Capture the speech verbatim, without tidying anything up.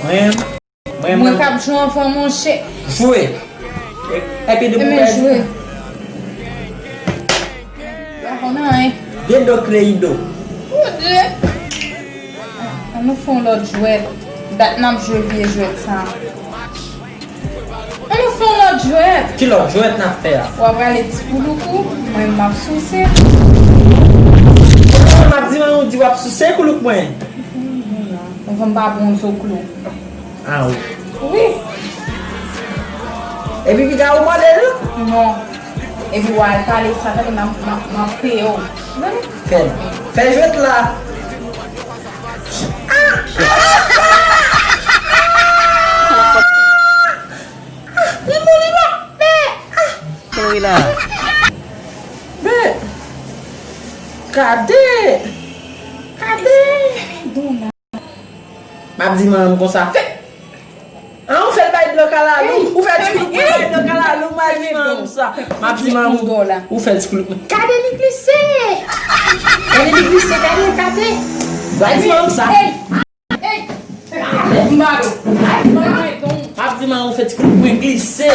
Mwen, mwen, mwen k ap jwe anfan, monchè. Jwe. Epi de pou pèdi. Jwe. Pa konn anyen. De do kleyido. Mon Dye. An nou fè yon lòt jwèt. Dat n ap jwe vye jwèt sa. An nou fè yon lòt jwèt. Ki lòt jwèt n ap fè a? W ap rale ti koulouk ou, mwen m ap souse. M ap di manmi w di w ap souse koulouk mwen. Ou fè m pa bon zo klou. Ah wi. Wi. Epi piga ou mòde l? Non. Epi w al pale sa, tande m ap, m ap, m ap peye w. Tande? Fè l. Fè jwèt la. Kouri la. Men, gade. Gade. M ap di manman m konsa. An, ou fè l bay dlo kalalou. Ou fè ti koup bay dlo kalalou, m ap di manman m sa. M ap di manman m, ou fè ti koup. Gade li glise. Gade li glise, gade, gade. M ap di manman m sa. Ey! Ey! M ba yo. M ap di manman m ou fè ti koup mwen glise.